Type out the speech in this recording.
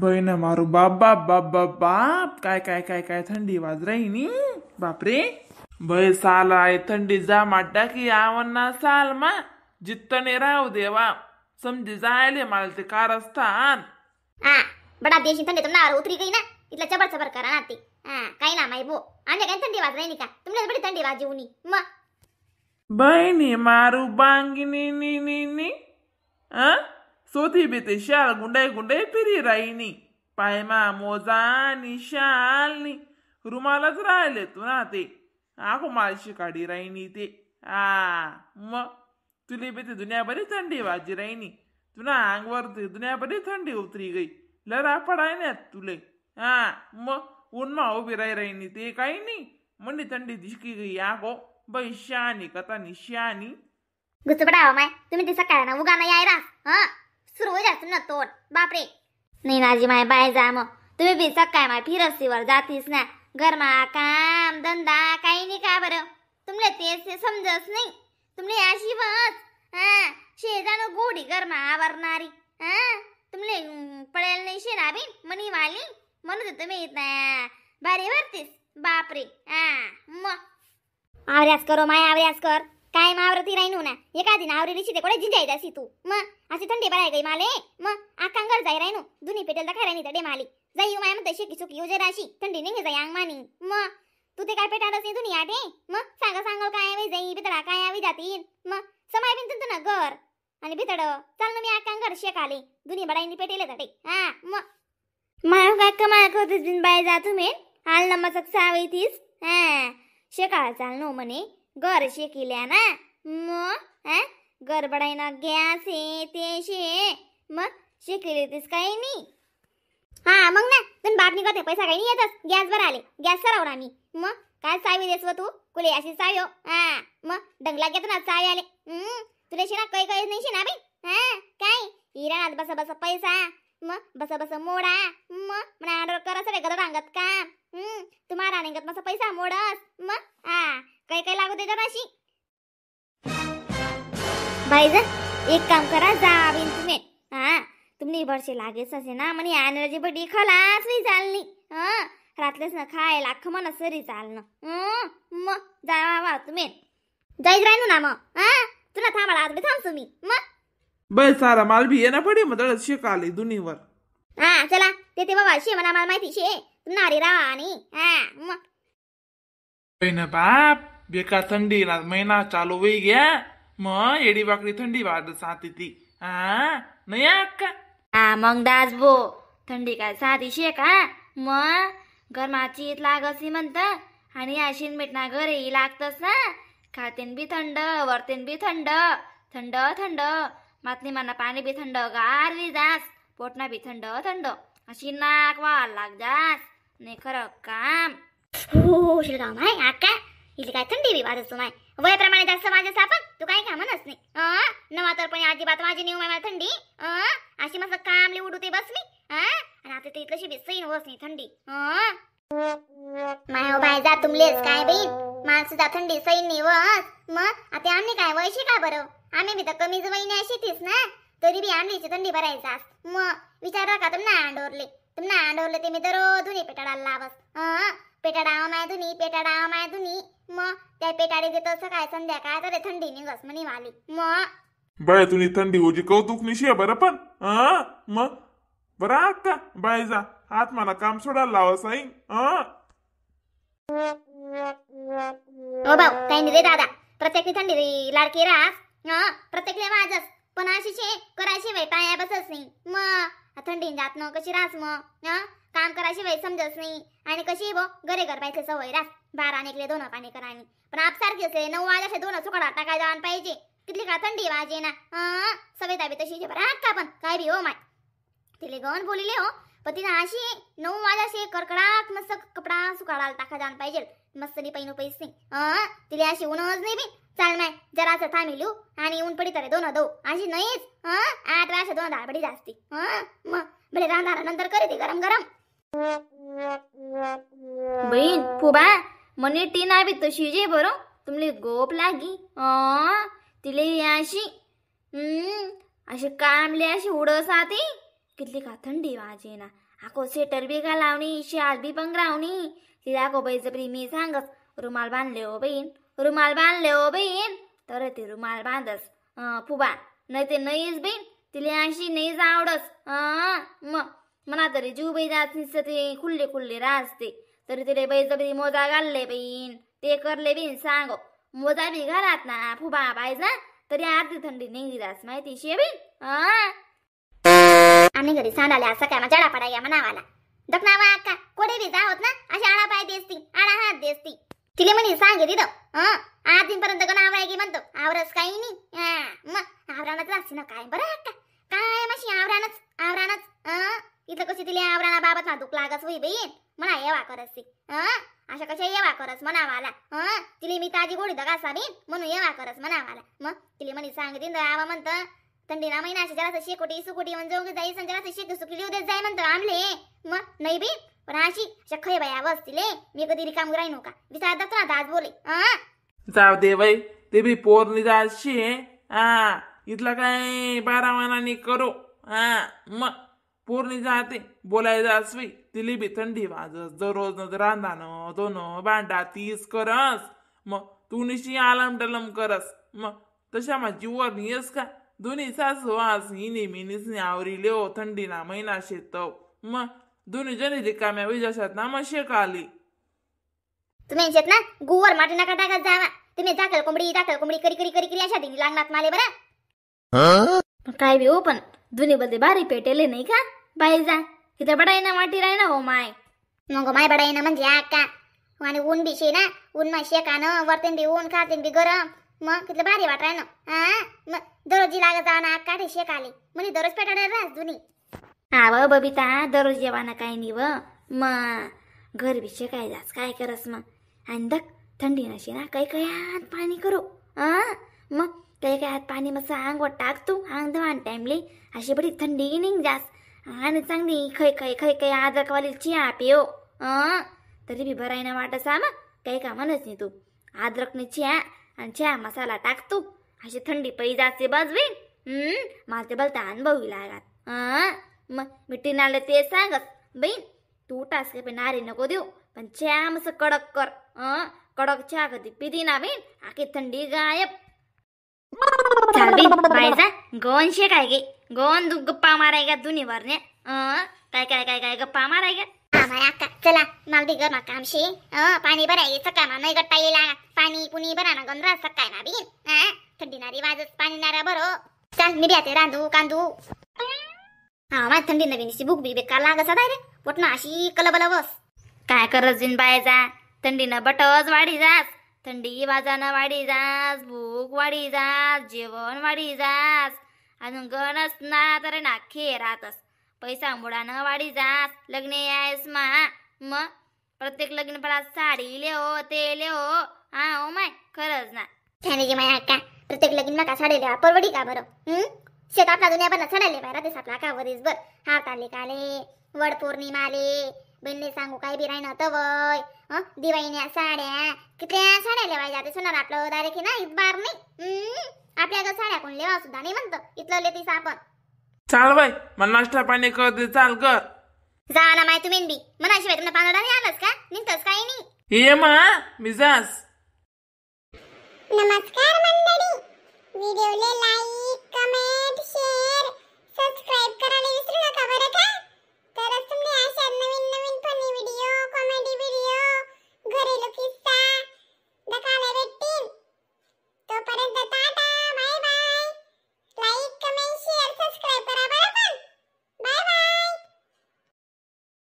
बहिण मारू बाप बाप बाप बाप बाप काय काय काय काय थंडी वाज राही बापरे. भय साल आहे थंडी जा माड्डा की आवना साल मा जित्तने राहू देवा समजी जायले मला ते कारस्थान. हा बडा देशी थंडी तुमना उतरी गई ना इथला चबर चबर करा ना ते. हा काही ना माई बो आमच्या काही थंडी वाज राही का तुमच्या बडी थंडी वाजी उनी मग. बहिणी मारू बांगिनी नी नी नी आ सोती बेते शाल गुंडाई गुंडाई फिरी राहिनी पायमा मोजा नि शाल नी रुमालच राहिले तू ना ते आखो मालशी काढी राहिनी ते. आ मग तुली बेते दुनिया बरी थंडी वाजी राहिनी तुना अंगवर दुनिया बरी थंडी उतरी गई लरा पडाय ना तुले. हा मग उन्मा उभी राही राहिनी ते काही नाही मंडी थंडी दिसकी गई आखो बाई शानी कथा नि शानी. गुचबडा माय तुम्ही ते सकाळ ना उगा ना यायला हा सुरू होई जास्त ना तोड बापरे. नाही नाजी my bye जा मग तुम्ही बी सकाळ माय फिरस्तीवर जातीस ना घरमा काम धंदा काही नाही का बरं तुमले ते समजत नाही तुमले अशी बस हा शेजान गोडी घरमा आवरणारी हा तुमले पळेल नाही शे ना बी मनी वाली म्हणून तुम्ही भारी वरतीस बापरे. हा मग आवऱ्यास करो माय आवऱ्यास कर काय मावरती राहीन ना एका दिन आवरी ते कोडे जिंजाई जासी तू मग अशी थंडी भराय गई माले मग आकांगर जाई राहीन जुनी पेटेल दाखा राही तडे माली जाई माय म्हणते शेकी सुकी उजे राशी थंडी निघे जाई अंग मानी मग तू ते काय पेटाडच नाही दुनी आठे मग सांगा सांगल काय आवी जाई बितडा काय आवी जातील मग समाय बिन तुमचं ना घर आणि बितड चाल ना मी आकांगर शेकाले दुनी बडाईनी पेटेले तडे. हा मग माय काय कमाल करतेस बिन बाय जा तुम्ही हाल ना मसक सावी तीस हा शेकाळा चाल नो म्हणे घर शेकिल्या ना मग हा गडबडाई ना गॅस हे ते शे मग शेकिले तीस काही नाही. हा मग ना तुम्ही बाप निघते पैसा काही नाही येतच गॅस वर आले गॅस सरावर आम्ही मग काय सावी देस व तू कुले अशी सावी हो. हा मग डंगला घेतो ना सावी आले तुला ना काही काही नाही शे ना बाई. हा काय इराणात बस बस पैसा मग बस बस मोडा मग म्हणा ऑर्डर करा सगळे गदर अंगत का तुम्हाला अंगत मस्त पैसा मोडस मग हा काही काही लागू देतो अशी बाई जा एक काम करा जा बिन तुम्ही. हा तुम्ही भरसे लागेच असे ना म्हणे एनर्जी बडी खलास नाही चालली हा रातलेच ना खायला अख्खं मन सरी चालणं मग जा वा तुम्ही जाईच राहिलो ना मग हा तुला थांबायला आता थांबतो मी मग बाई सारा माल बी ये ना पडी मग दळत शेकाले दुनीवर. हा चला ते ते बाबा शे म्हणा मला माहिती शे नारी राहा आणि हा मग बहिण बाप बेकार थंडी ना महिना चालू होई गया मग एडी बाकडी थंडी वाजत साथी ती. हा नाही अक्का. हा मग दास बो थंडी काय साधी शे का मग गरमाची लागसी म्हणत आणि अशीन मिटना घरी लागतस ना खातेन बी थंड वरतेन बी थंड थंड थंड मातनी माना पाणी बी थंड गार बी जास पोटना बी थंड थंड अशी नाक वाल लाग जास नाही खरं काम. हो शिरगाव माय आका इथे काय थंडी बी वाजत माय वयाप्रमाणे जास्त वाजस आपण तू काय का म्हणत नाही नवा तर पण अजिबात माझी नाही मला थंडी अशी मस्त कामली उडू ते बस मी आणि आता ते इथलंशी बी सैन होस नाही थंडी. माय बाय जा तुमलेच काय बहीण मला सुद्धा थंडी सैन नाही वस मग आता आम्ही काय वयशी का बरं आम्ही बी तर कमीच वहिनी अशी तीस ना तरी बी आमलीची थंडी भरायचा मग विचारा का तुमना अंडोरले तुमना अंडोरले ते मी दररोज धुनी पेटाडाला लावस पेटाडा माय धुनी पेटाडा माय धुनी मग त्या पेटाडे देतो सकाळ संध्याकाळ तर थंडी निघस म्हणे वाली मग. बाय तुम्ही थंडी होजी कौतुक निशी बरं पण मग बरं अक्का बाय जा हात मला काम सोडायला लावा साई. हो भाऊ काही नाही रे दादा प्रत्येक थंडी लाडकी रास प्रत्येक माझच पण अशी शे करायची बाई पाया बसच नाही मग थंडी जात न कशी रास मग काम करायची बाई समजत नाही आणि कशी बो घरे घर पाहिजे सवय रास बारा निघले दोन पाणी करानी पण आप सारखी असले 9 वाजता दोन सुकडा टाकायला जाण पाहिजे कितली का थंडी वाजे ना सवय दाबी तशी बरं का पण काय बी हो माय तिले गण बोलिले हो पण तिनं अशी 9 वाजता कडकडाक मस्त कपडा सुकाडाला टाका जाण पाहिजे मस्त नि पैनो पैसे तिले अशी ऊनच नाही बी चाल माय जरासं थांबिलू आणि ऊन पडी तर दोन दो अशी नाहीच 8 वाजता दोन दाबडी जास्ती मग भले रांधारा नंतर करे ते गरम गरम. बहीण फुबा मनी टीना बी तशी जे बरं तुमले गोप लागी तिले अशी अशी कामले अशी उडस आती कितली का थंडी वाजे ना आको स्वेटर बी घालावणी, शाल बी पंगरावणी. तिला आको बळजबरी मी सांगस रुमाल बांधले हो बहीण, रुमाल बांधले हो बहीण, तर ते रुमाल बांधस फुबा, नाही ते नाहीच बहीण. तिला अशी नाहीच आवडस. मग म्हणा तरी जीव बाई जात ते खुल्ले खुल्ले राहते, तरी तिले बळजबरी मोजा घालले बहीण, ते करले बहीण. सांगो मोजा बी घालात ना फुबा पाहिजे तरी अर्धी थंडी निघली रास माहिती शे बहीण. आम्ही घरी सांडाले असं काय जडा पडाय म्हणावाला दखनावा अक्का कोडे बी जावत ना अशी आडा पाय देसती, आडा हात देसती. तिले म्हणे सांगे तिथं आठ दिनपर्यंत गण आवराय की म्हणतो आवरस काही नाही. मग आवरानच असते ना काय बरं अक्का, काय मशी आवरानच आवरानच. इथं कशी तिले आवराना बाबत ना दुख लागस होई बहीण, म्हणा येवा करस ती. अशा कशा येवा करस म्हणावाला. तिले मी ताजी गोडी दगासा बी म्हणून येवा करस म्हणावाला. मग तिले म्हणे सांगतीन आवा म्हणतं थंडीना महिना अशी जरासं शेकोटी सुकोटी म्हणजे जाई, जरासं शेकी सुकी लिहू देत जाय म्हणतं आमले. मग नाही बी पण अशी खय बाया बसतीले मी कधी रिकाम राही नका विचार जातो ना आज बोले. जाऊ दे बाई, ते बी पोरनी जाशी. हा इथला काय 12 महिनानी करू. हा मग पोरनी जाते बोलायला असवी, तिली बी थंडी वाजस दररोज न रांधान दोन भांडा तीस करस. मग तू निशी आलम टलम करस, मग तशा माझी वर येस का दोन्ही सासू आस हिने मिनीसनी आवरी लेओ थंडीना महिना शेतव. मग दोन्ही जणी रिकाम्या विजाशात ना मग शेक आली. तुम्ही शेत ना गुवर माटी नका टाकत जावा, तुम्ही दाखल कोंबडी दाखल कोंबडी करी करी करी करी अशा दिनी लागणार माले बरं. पण काय बी हो, पण दोन्ही बदले भारी पेटेले नाही का बाई जा तिथं बडाई ना माटी राही ना हो माय. मग माय बडाई ना म्हणजे आका आणि ऊन बी शे ना, ऊन मा शेका ना वरतेन बी ऊन खातेन बी गरम, मग तिथलं भारी वाटाय ना. हा मग दररोज लागत जा ना काठे शेक आले म्हणे दररोज पेटाडे रास जुनी. हा व बबिता दररोज जेवाना काय नाही व, मग घर बी शेकाय जास काय करस मग. आणि दक थंडी नशी ना काही काही हात पाणी करू. मग काही काही हात पाणी मस्त अंगवर टाकतो अंग धुवान टाइमले अशी बरी थंडी निघ जास आणि चांगली खै खै खै खै अद्रकवाली चिया पिओ. तरी बी बराय ना वाटस. मग काही का म्हणत नाही तू अद्रकने चिया आणि चहा मसाला टाकतो अशी थंडी पै जाते बाजवी. मला ते बलता अनुभवी लागत. मग मी टीनाला ते सांगत बहीण तू टास पण नारी नको देऊ, पण चहा मस्त कडक कर. कडक चहा कधी पिदी ना बहीण आखी थंडी गायब. चाल बी बायजा गोन शे काय गे गोन दु गप्पा माराय का दुनी वरने. काय काय काय काय गप्पा माराय का. अक्का चला मला बी गरमा काम शे. पाणी भराय सकाळ मा नाही गट्टा येला पाणी पुणी भरा ना गंधरा सकाळ मा बी. थंडी नारी वाजत पाणी नारा बरो. चल मी बी आता रांधू कांदू. हा मा थंडी नवीन भूक बी बेकार लागत सदाय रे पोटना अशी कलबल बस. काय करत जिन बायजा थंडीनं बटच वाढी जास, थंडी वाजानं वाढी जास, भूक वाढी जास, जेवण वाढी जास, अजून गणस ना तर ना खे राहतस, पैसा मुळानं वाढी जास. लग्न यायस मा मग प्रत्येक लग्न पडा साडी लेहो ते लेहो. हा हो my खरंच ना छान माय अक्का प्रत्येक लगीन नका साडी लेवा परवडी का बरं. शेत आपला दुनिया पण साड्या लेवा राहतेस आपला का वरीस बर हात आले काले वड पौर्णिमा आले बहिणीने सांगू काय बी राही नव्हतं वय. दिवाळीन्या साड्या कितल्या साड्या लेवाय जाते सोनार आपलं डायरेक्ट ना इत बार नाही. आपल्या साड्या कोण लेवा सुद्धा नाही म्हणतं इथलं लेतीस आपण. चाल बाई मग नाश्ता पाणी कर दे चाल कर जा ना माय तुम्ही बी मनाशिवाय तुम्हाला पानडा नाही आलास का निघतस काही नाही. ये मा मी जास. नमस्कार मंडळी, व्हिडिओला like comment share